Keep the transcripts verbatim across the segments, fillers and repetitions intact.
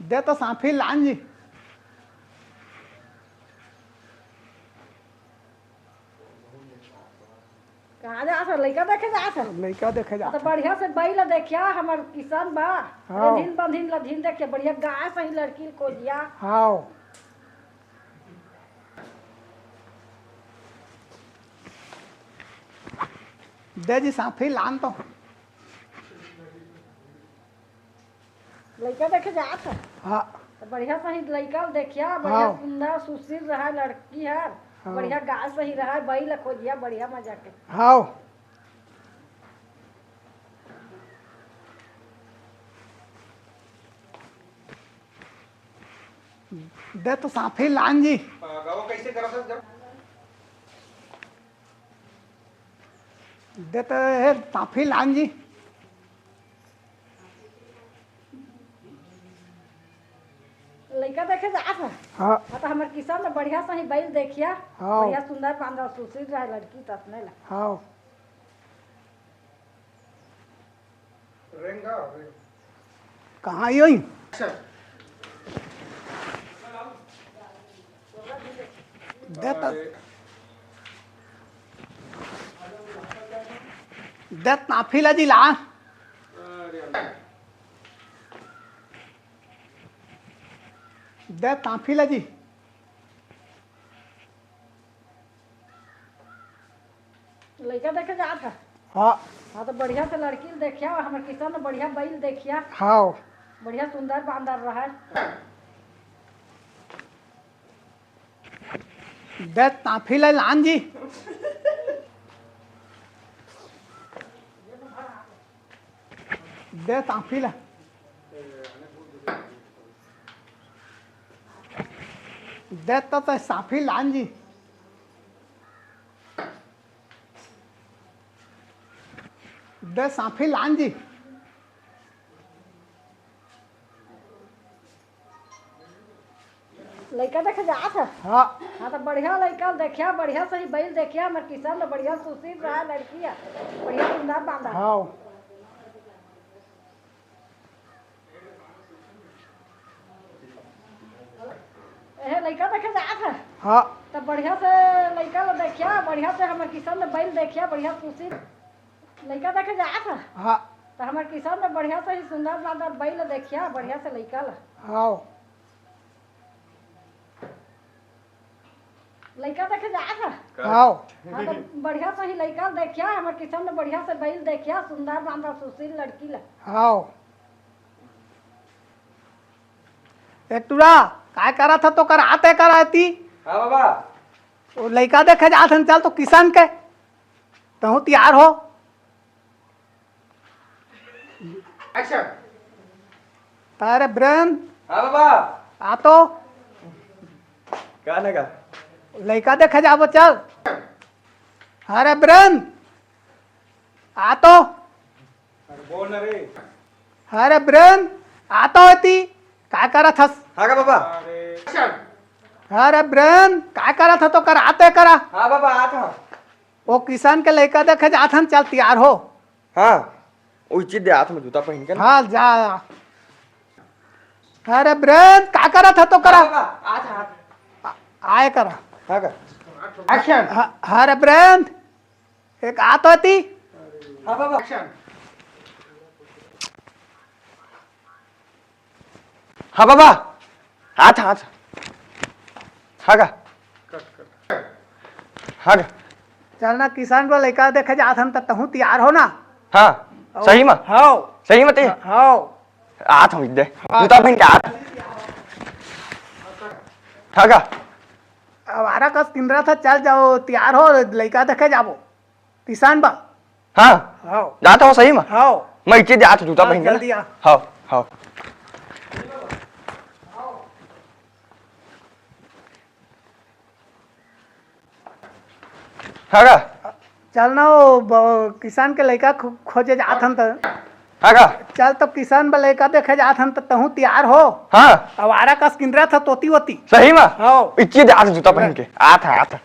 दे तो साफी लान जी। कहाँ जात हस? लइका देखे जात हस? लइका देखे जात तो हस। बढ़िया से बइला देखिया, हमर किसान बा। हाँ। रेंधिन बंधिन लधिन देखिया, बढ़िया गाय सही लड़की ल खोजिया। हाँ। दे जी साफी लान तो। लइका देखे जात हस? हाँ। तो बढ़िया सही लइका ल देखिया, बढ़िया हाँ। सुंदर सुशील रहा लड़की हर, हाँ। बढ़िया गाय सही रहा, बइला खोजिया बढ़िया मजा के। हाँ। दे तो साफी लान जी। हाँ, गाँव कैसे करत हस जब? दे तो हे साफी लान जी। लइका देखे जात हस? हाँ। हाँ, तो हमर किसान ल बढ़िया सही बइला देखिया, हाँ। बढ़िया सुंदर बांदर सुशील रहा लड़की तसने ला। हाँ। रेंगा, रेंगा। कहाँ आई होई? अच्छा। दे त-, अरे। दे ताफी ला जी ला। अरे। दे ताफी ला जी। लइका देखे जात हस? हाँ। हाँ, तो बढ़िया से लड़की ल देखिया, हमर किसान ल बढ़िया बइला देखिया। हाँ। बढ़िया सुंदर बांदर रहा। दे ताफी ला लान जी। दे ताफी ला। दे तो ते साफी लान जी। दे साफी लान जी। लइका देखे जात हस? हाँ। हाँ, तो बढ़िया लइका ल देखिया, बढ़िया सही बइला देखिया, हमर किसान ल बढ़िया सुशील रहा लड़की है, बढ़िया सुंदर बांदर। हाँ। एहे लइका देखे जात हस? हाँ। तो बढ़िया से लइका ल देखिया, बढ़िया से हमर किसान ल बइला देखिया, बढ़िया सुशील लइका देखे जात हस? हाँ। तो हमर किसान ल बढ़िया सही सुंदर बांदर बइला देखिया, बढ़िया से लइका ल। हाँ। लइका देखे जात हस? हाँ। हाँ, तो बढ़िया सही लइका ल देखिया, हमर किसान ल बढ़िया से बइला देखिया, सुंदर बांदर सुशील लड़की ल। हाँ। ए टूरा, काय करत हस? तो कर आते कर आती। हाँ बाबा। वो लइका देखे जात हन, चल तो किसान के। तहूँ तियार हो। Action। अरे ब्रेन। हाँ बाबा। आ तो। का ना का? लइका देखे जाबो, चल। अरे ब्रेन। आ तो। अरे बोल ना रे। अरे ब्रेन, आ तो होती। का करत हस? हाँ का बाबा? Action। अरे ब्रेन, का करत हस? तो कर आते करा। हाँ बाबा, आत हँव। वो किसान के लइका देखे जात हन, चल तियार हो। हाँ, उचित दे हाथ में जूता पहिन के ना। हाँ, जा। अरे ब्रेन, का करत हस? तो करा। हाँ बाबा, आत हँव, आत हँव। आ-, आए करा। हाँ का? Action। हाँ, अरे ब्रेन, एक आत होती। हाँ बाबा। Action। हाँ बाबा, आत हँव, आत हँव। हाँ का? हाँ का? चल ना किसान बा, लइका देखे जात हन, त तहूँ तियार हो ना। हाँ, अउ सही में? हाँ। सही में ते? हाँ। आत हँव इदे। हाँ। जूता पहिन के आत। हाँ का? अवारा कस किंदरत हस, चल जाबो, तियार हो, लइका देखे जाबो। किसान बा। हाँ। हाँ। जात हँव सही में? हाँ। मैं इच्चे जात हँव जूता हाँ, पहिन के ना। जल्दी आ। हाँ, हाँ। हाँ का? चल ना, वो ब-, किसान के लइका खो-, खोजे जात हन त। हाँ का? चल तो किसान बा लइका देखे जात हन त तहूँ तियार हो। हाँ। अवारा कस किंदरत हस ओती ओती। सही में? हाँ। इच्चे जात हँव जूता पहिन के। आत हँव, आत हँव।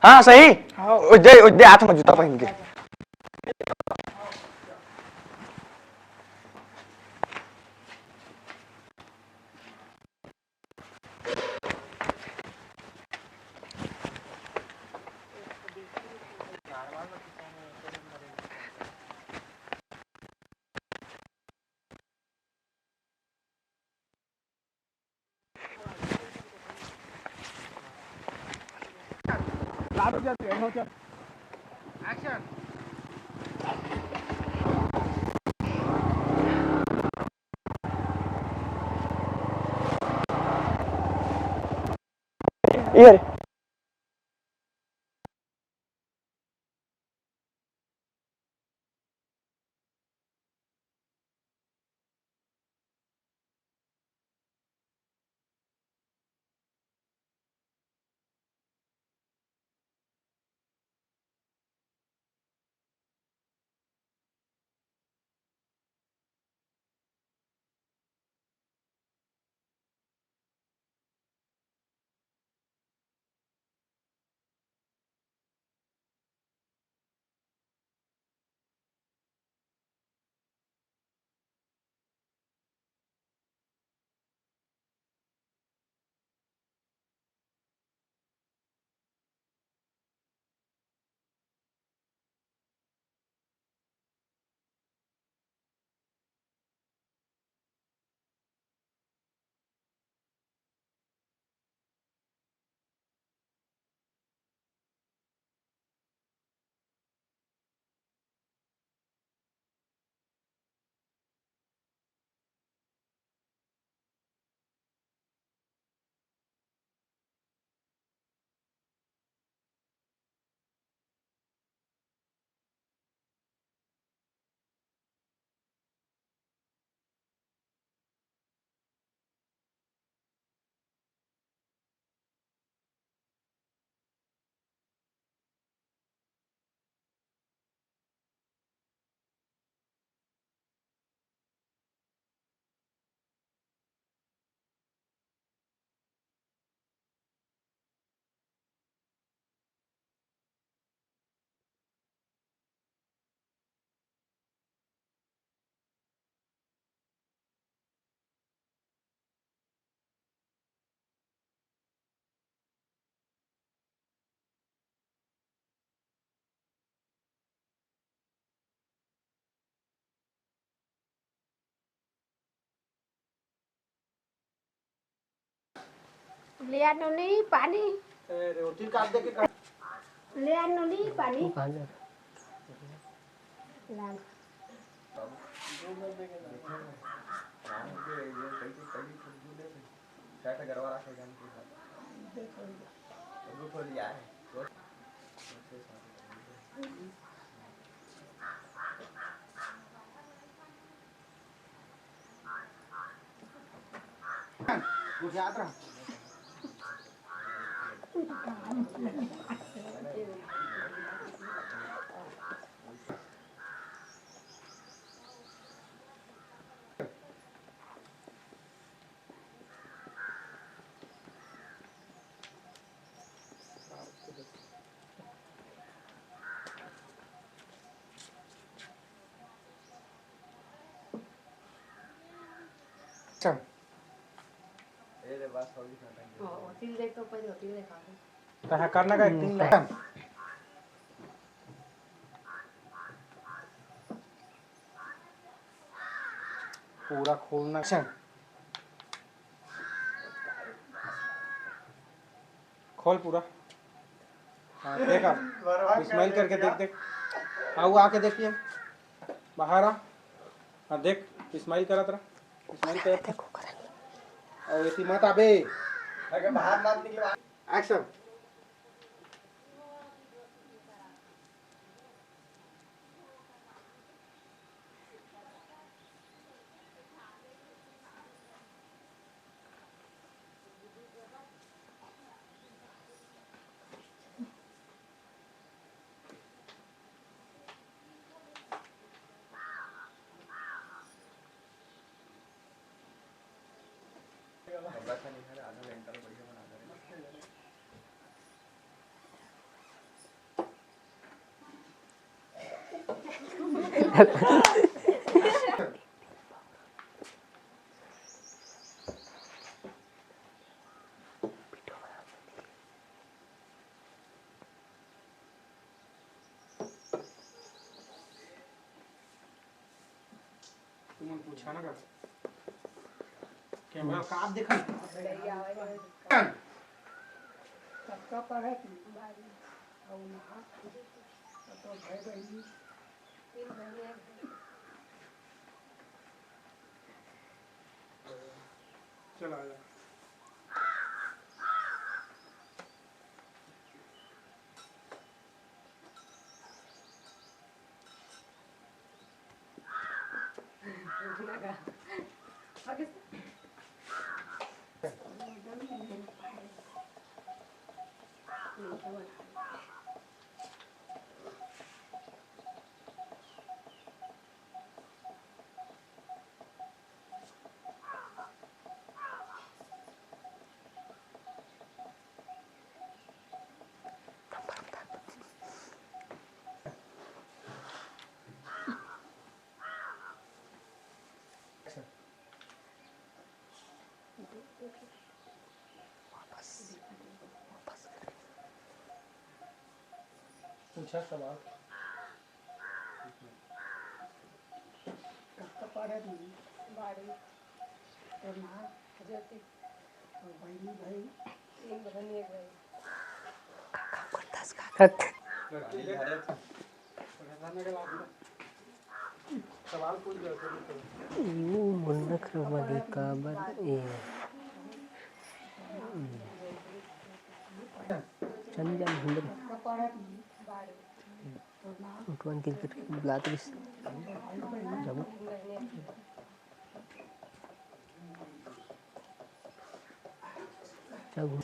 हाँ, सही। हाँ। ओदे, ओदे आत हँव जूता पहिन के। Action. ये रे। ले आ नोनी पानी। ए, रे, ओती काट दे के कर। ले आ नोनी पानी। तू कहाँ जा रहा? लाग। अच्छा। ओ, तिल देख तो पहले तिल देखा। तहाँ करना का acting ला। पूरा खोलना। अच्छा। खोल पूरा। हाँ, देख आप। स्माइल करके देख, देख। हाँ, वो आके देखिए। बाहर आ। हाँ, देख, स्माइल करत रहा। स्माइल करत रहा। और ऐसी मत आबे। अगर बाहर मत निकले। एक्शन। तुमन पूछा ना का? कैमरा का आप देखा? सबका पढ़त नहीं। चला जा। पूछा सवाल। कक्का पाड़ा नहीं। बाड़ी। तो ना, जैसे, तो बहनी भाई। तीन बहन, एक भाई। सवाल पूछ रहे थे। वो मुंडक वाली काबर ए। चल जा भीतर। उठवन क्रिकेट बुलात रहिस। जाबो। चल घूम।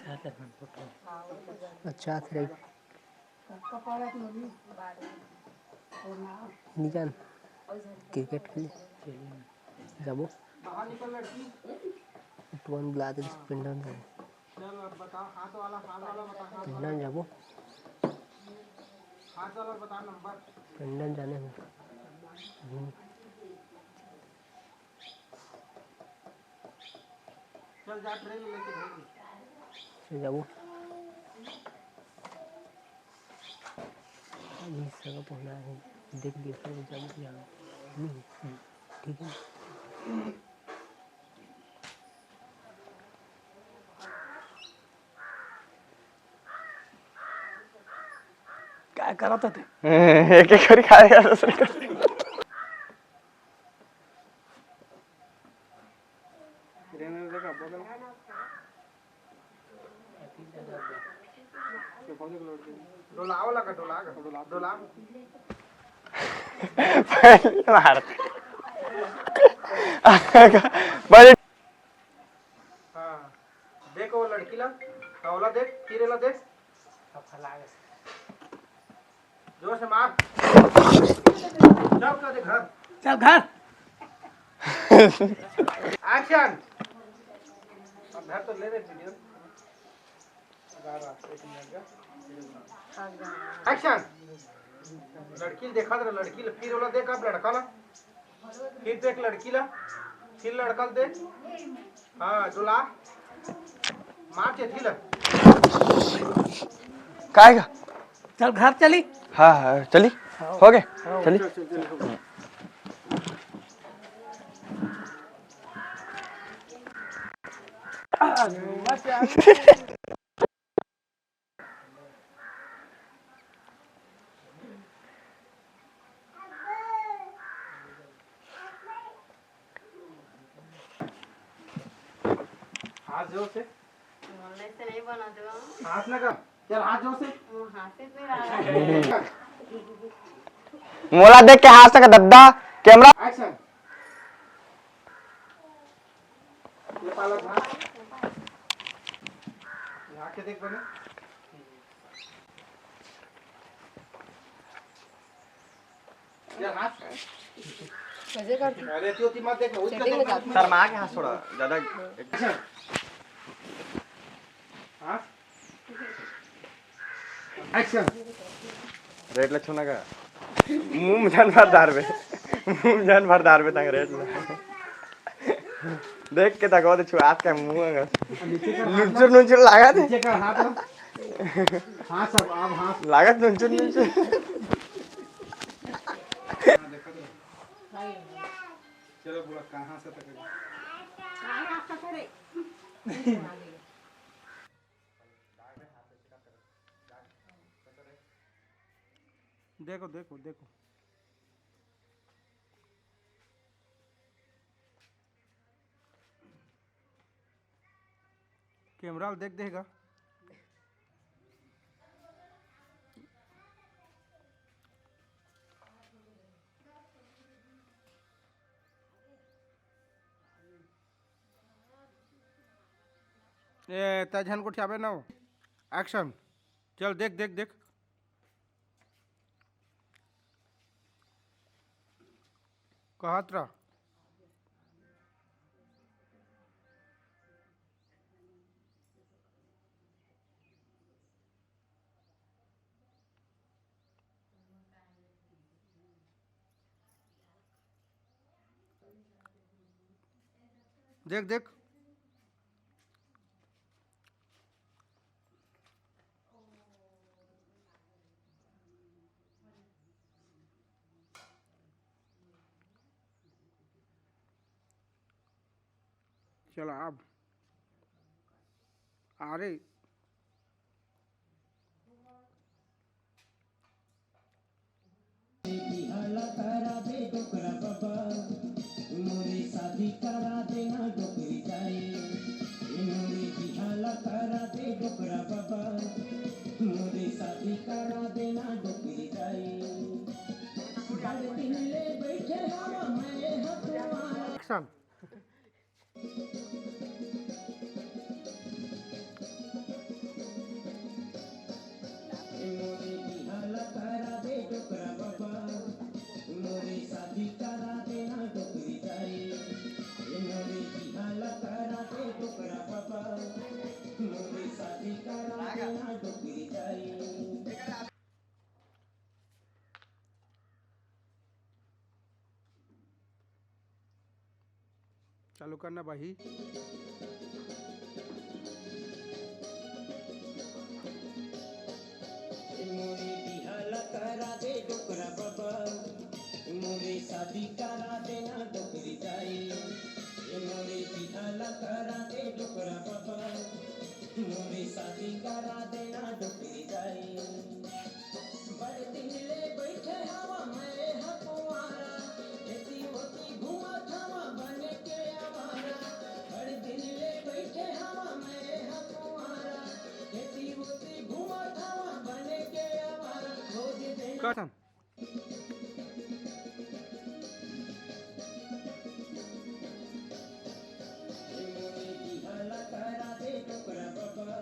अच्छा, आत रही। निजान, क्रिकेट खेले जाबो। उठवन बुलात रहिस, पिंडन जाबो। पिंडन जाबो। पिंडन जाने में। हम्म। चल जा, ट्रेन लेके भाग। चल जाबो। अभी सगा पहुना है, देख लिया, सब जाबो, जाबो। नहीं, ठीक है। काय करत होते? एक एक करी खाएगा दूसरे को। डोलाओ लगा, डोला, डोला, डोला। पहले मार। पहले हाँ, देख वो लड़की ला, हाँ, ओला देख, फिर एला देख। जोर से मार। चल, कर दे घर। चल घर। Action। अब घर तो ले रहे video। Action। लड़की ल देखा दे, लड़की ल, फिर ओला देख, अब लड़का ला। फिर देख लड़की ला, फिर लड़का ल देख। हाँ, डोला। मार चेथी ला। काय का? चल घर चली। हाँ, हाँ, चली। हाँ। हो गए? हाँ। चली। चल, चल, चल, हो गए। हाथ जोर से। बोलने से नहीं बना दो। हाथ ना कर। चल, हाथ जोर से। वो हाथ से नहीं रहा है। मोला देख के हाथ से दद्दा, कैमरा। Action। ये पालक भात। यहाँ के देख बने। यार, हाथ। कैसे करती? अरे, तू मत देख, वो शर्मा के हाथ थोड़ा ज्यादा। Action। Action। रेट ले छूना का? मुंह में जान भर डारबे। मुंह में जान भर डारबे तंग रेट ले। देख के तक वो तो छुआत का मुंह है। नुनचुर नुनचुर लागत है। नीचे का हाथ ला। हाँ सब, अब हाँ। लागत नुनचुर नुनचुर। हाँ, देखो तो। चलो, बुआ, कहाँ से पकड़े? कहाँ से पकड़े? दाग में हाथ से चिपका कर। दाग, कैसे रे? देखो, देखो, देखो। कैमरा ल देख देगा। ए, तै झन गोठियाबे न। Action। चल, देख, देख, देख। कहत रह। देख, देख। चला अब। अरे। बिहाव ला करा दे डोकरा बाबा, मोरे शादी करा देना डोकरी दाई। ए मोरे बिहाव ला करा दे डोकरा बाबा, मोरे शादी करा देना डोकरी दाई। बड़ दिन ले बैठे हवा मैं हथुआ। Action। मोरे बिहाव ला करा दे डोकरा बाबा, मोरे शादी करा देना डोकरी दाई। ए मोरे बिहाव ला करा दे डोकरा बाबा, मोरे शादी करा देना डोकरी दाई। चालू करना भाई। मोरे बिहाव ला करा दे डोकरा बाबा, मोरे शादी करा देना डोकरी दाई। ए मोरे बिहाव ला करा दे डोकरा बाबा, मोरे शादी करा देना डोकरी दाई। बड़ दिन ले बैठे हवा मैं हकुआरा, एती ओती घूमत हवा बन के आवारा। बड़ दिन ले बैठे हवा मैं हकुआरा, एती ओती घूमत हवा बन के आवारा। रोज दिन कसम। मोरे बिहाव ला करा दे डोकरा बाबा,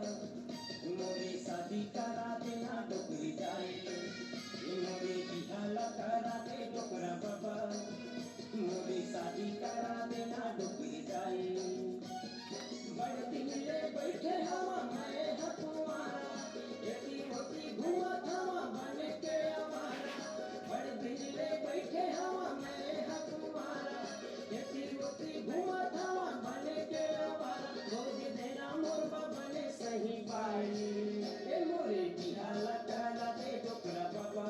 मोरे शादी करा देना डोकरी दाई। मोरे बिहाव ला करा दे डोकरा बाबा, मोरे शादी करा देना डोकरी दाई। बड़ दिन ले बैठे हवा मैं हकुआरा, एती ओती घूमत हवा बन के आवारा। बड़ दिन ले बैठे हवा मैं हकुआरा, एती ओती घूमत हवा बन के आवारा। रोज देना मोर बाबा ले सही बाई। ए मोरे बिहाव ला करा दे डोकरा बाबा,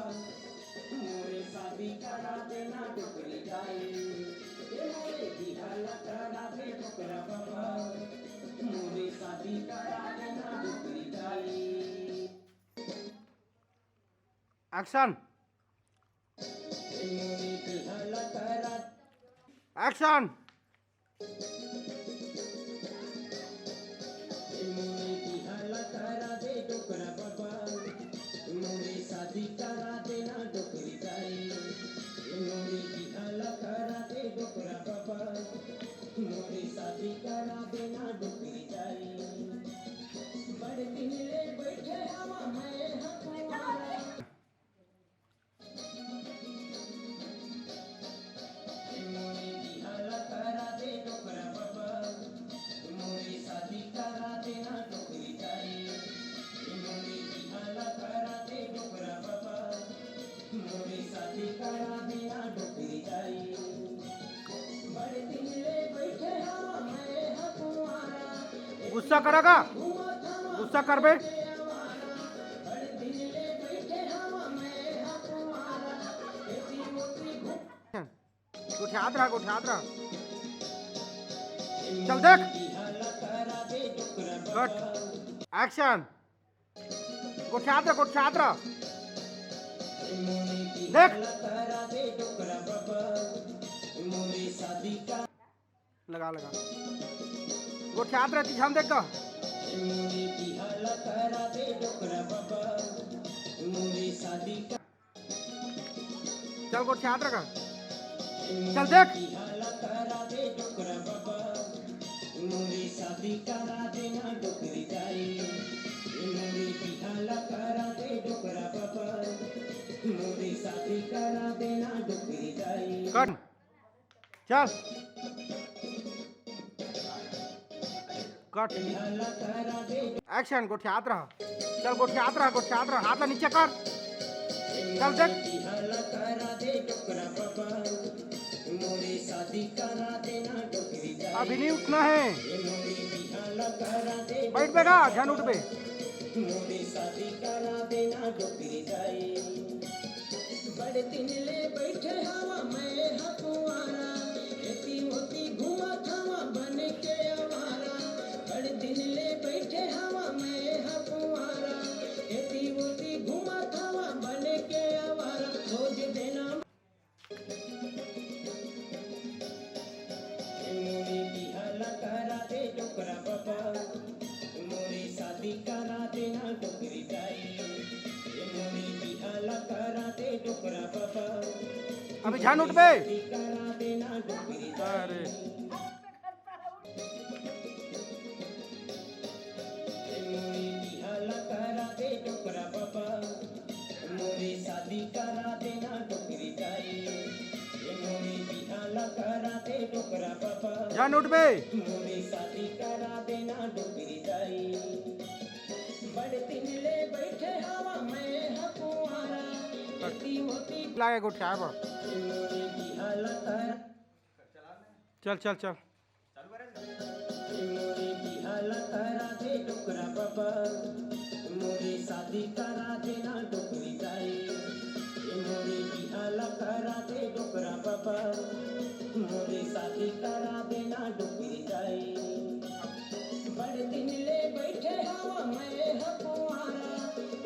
मोरे शादी करा देना डोकरी दाई। ए मोरे बिहाव ला करा दे डोकरा बाबा, मोरे शादी करा देना डोकरी दाई। Action। ए मोरे बिहाव ला करा Action। ए मोरे बिहाव ला करा दे डोकरा बाबा, मोरे शादी करा देना डोकरी दाई। ए मोरे बिहाव ला करा दे डोकरा बाबा, मोरे शादी करा देना डोकरी दाई। बड़ दिन ले बैठे हवा मैं हकुआरा। मोरे बिहाव ला करा दे डोकरा बाबा, मोरे शादी करा देना डोकरी दाई। मोरे बिहाव ला करा दे डोकरा बाबा, मोरे शादी करा देना डोकरी दाई। बड़ दिन ले बैठे हवा मैं हकुआरा। गुस्सा करा का? गुस्सा करबे? गोठियात रहा, गोठियात रहा। चल देख। Cut। Action। गोठियात रहा, गोठियात रहा। देख, लगा, लगा। गोठियात रह, ध्यान देख गा। चल, गोठियात रह। चल, देख। कट। चल। कट। Action। गोठियात रह। चल, गोठियात रह, गोठियात रह। हाथ ला नीचे कर। चल, देख। अभी नहीं उठना है। बैठ बे गा, झन उठ बे। बड़ दिन ले बैठे हवा मैं ह कुंवारा, एती ओती घूमत हवा बन के आवारा। बड़ दिन ले बैठे हवा मैं ह कुंवारा, एती ओती घूमत हवा बन के आवारा। खोज देना ए मोरे बिहा ला करा दे डोकरा बाबा, मोरे शादी करा देना डोकरी दाई। ए मोरे बिहा ला करा दे डोकरा बाबा, अभी झन उठ बे। शादी करा देना डोकरी दाई। अरे। ए मोरे बिहा ला करा दे डोकरा बाबा, मोरे शादी करा देना डोकरी दाई। ए मोरे बिहा ला करा दे डोकरा बाबा, झन उठ बे। मोरे शादी करा देना डोकरी दाई। बड़ दिन ले बैठे हवा मैं ह कुंवारा, एती ओती लागे गोठियाए बर। ए मोरे बिहा ला करा चल, चल, चल। ए मोरे बिहा ला करा दे डोकरा बाबा, मोरे शादी करा देना डोकरी दाई। ए मोरे बिहा ला करा दे डोकरा बाबा, मोरे शादी करा देना डोकरी दाई। बड़ दिन ले बैठे हवा मैं ह कुंवारा,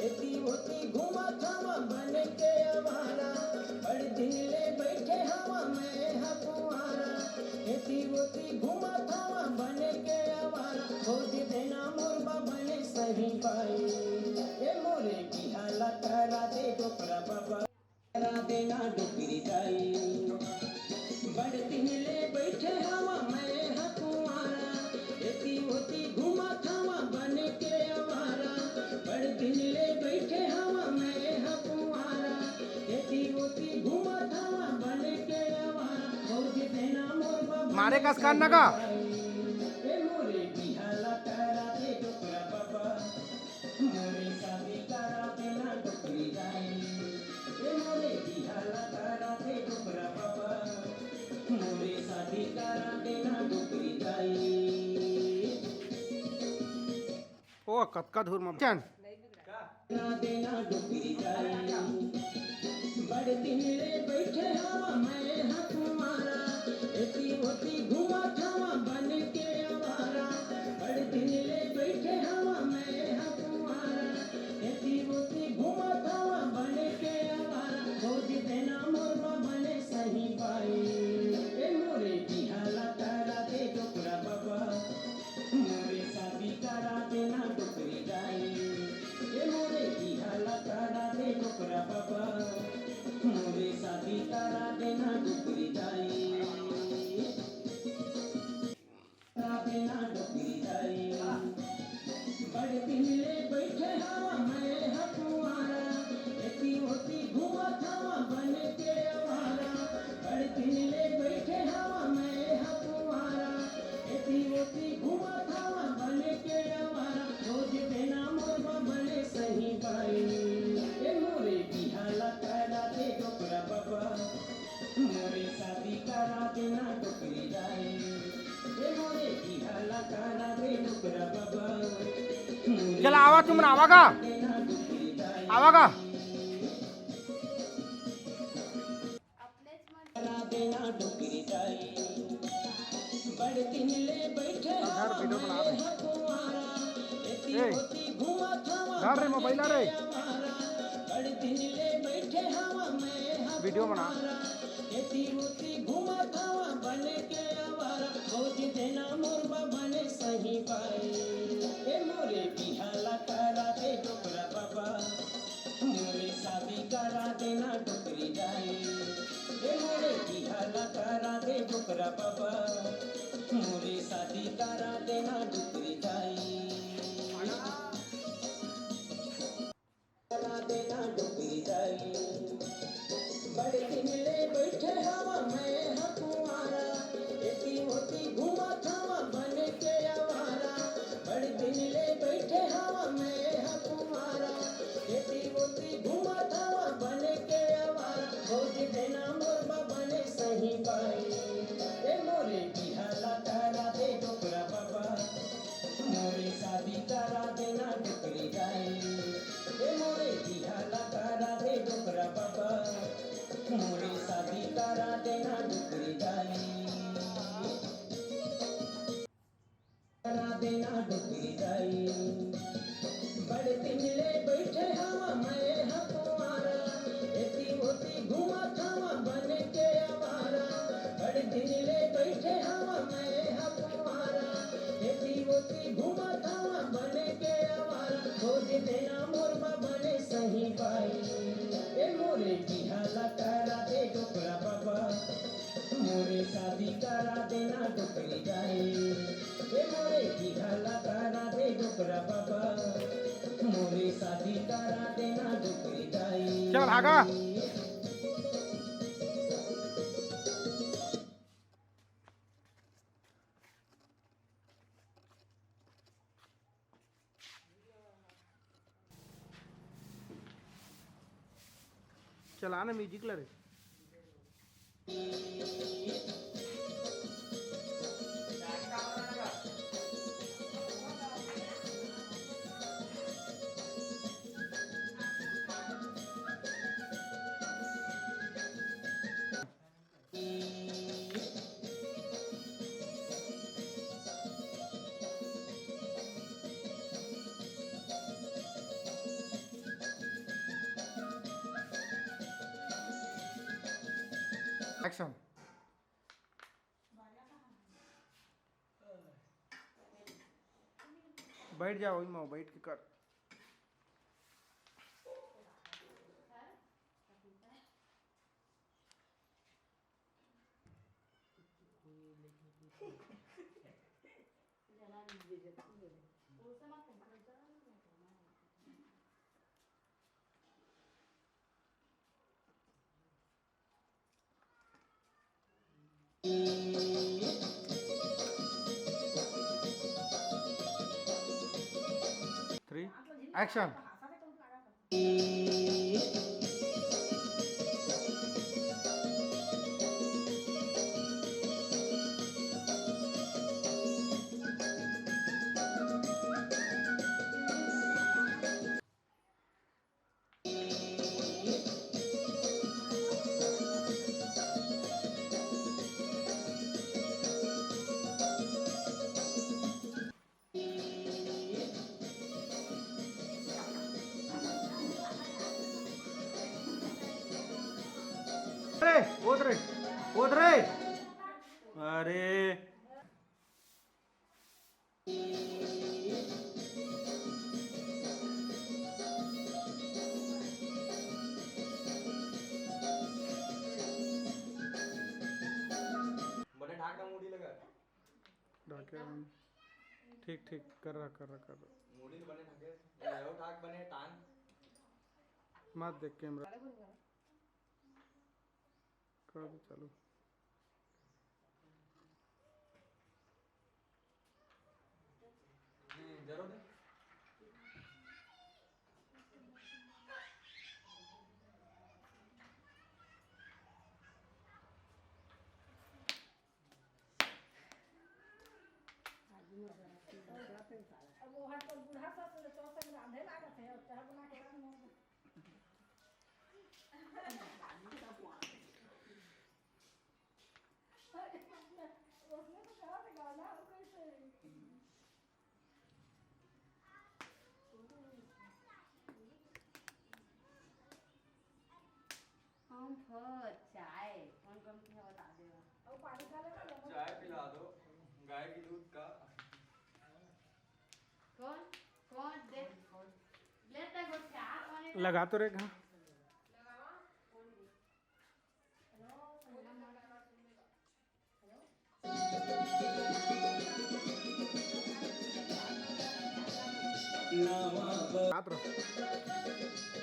एती ओती घूमत हवा बन के आवारा। बड़ दिन ले बैठे हवा मैं ह कुंवारा, एती ओती घूमत हवा बन के आवारा। खोज देना मोर बाबा ले सही बाई, ए मोरे बिहा ला करा दे डोकरा बाबा। करा देना डोकरी दाई। बड़ दिन ले बैठे हवा मैं ह कुंवारा, एती ओती घूमत हवा बन के आवारा। बड़ दिन ले बैठे हवा मैं ह कुंवारा, एती ओती घूमत हवा बन के आवारा। खोज देना मोर बाबा मारे कस कान ना का? ए मोरे बिहा ला करा दे डोकरा बाबा। मोरे शादी करा देना डोकरी दाई, ए मोरे बिहा ला करा दे डोकरा बाबा, मोरे शादी करा देना डोकरी दाई। ओ कतका धूर म चन। करा देना डोकरी दाई। बड़ दिन ले बैठे हवा मैं ह कुंवारा, एती ओती घूमत हवा बन के आवारा। बड़ दिन ले बैठे हवा मैं ह कुंवारा, एती ओती घूमत हवा बन के आवारा। खोज देना मोर बाबा ले सही बाई, ए मोरे बिहा ला करा दे डोकरा बाबा। मोरे शादी करा देना डोकरी दाई, ए मोरे बिहा ला करा दे डोकरा बाबा, मोरे शादी करा देना डोकरी दाई, करा देना डोकरी दाई। बड़ दिन ले बैठे हवा मैं ह कुंवारा, एती ओती घूमत हवा बन के आवारा। बड़ दिन ले बैठे हवा मैं ह कुंवारा, एती ओती घूमत हवा बन के आवारा। खोज देना मोर बाबा ले सही बाई, ए मोरे बिहा ला करा दे डोकरा बाबा, मोरे शादी करा देना डोकरी दाई। ए मोरे बिहा ला करा दे डोकरा बाबा, मोरे चल आवा, तुम आवा का? देना डोकरी दाई। आवा का? करा देना डोकरी दाई। बड़ दिन ले बैठे हवा मैं ह कुंवारा, एती ओती घूमत हवा धर रे मोबाइल रे। बड़ दिन ले बैठे वीडियो बना। एती ओती घूमत हवा बने के आवारा, खोज देना मोर बबा ने सही पाई। ए मोरे बिहा ला करा दे डोकरा बबा, मोरे शादी करा देना डोकरी दाई। ए मोरे बिहा ला करा दे डोकरा बबा, मोरे शादी करा देना डोकरी दाई। करा देना डोकरी दाई। बड़े दिन ले बैठे हवा मैं ह कुंवारा, एती ओती घूमत हवा बने के आवारा। बड़े दिन ले बैठे हवा मैं ह कुंवारा, एती ओती घूमत हवा बने के आवारा। खोज देना मोर बबा ने सही पाई। ए मोरे बिहा ला करा दे डोकरा बबा, मोरे शादी करा देना डोकरी दाई। ए मोरे बिहा ला करा दे डोकरा बबा, मोरे शादी करा देना डोकरी दाई। करा देना डोकरी दाई। बड़े दिन ले बैठे हवा मैं ह कुंवारा, एती ओती घूमत हवा बने के आवारा। बड़े दिन ले बैठे हवा मैं ह कुंवारा, एती ओती घूमत हवा बने के आवारा। खोज देना मोर बबा ने सही पाई। ए मोरे बिहा ला करा दे डोकरा बबा, मोरे शादी करा देना डोकरी दाई। ए मोरे बिहा ला करा दे डोकरा बबा, मोरे शादी करा देना डोकरी दाई। चल भागा। चला ना म्यूजिक ला रे। एक्शन। बैठ जाओ, वही में बैठ के कर। Three, action. अरे, उधर, उधर। अरे। बने ढाक ना, मुड़ी लगा। ढाके हम। ठीक, ठीक, कर रहा, कर रहा, कर रहा। मुड़ी ल बने ढाके, ये ढाक बने टांग। मत देख कैमरा। कर दे चालू। अब वो हर तो बूढ़ा सास ले तो संग रांधे लागत है, और चाह बना के रख लो। उसने तो कहा था गाना, वो कैसे? हो, चाय कौन कौन पीहा बता दे। चाय पिला दो, गाय के दूध का। कौन कौन दे? ले तक वो चाय कौन है? लगा तो रे, हाँ। लगावा कौन दे? Hello, hello. हाथ रख।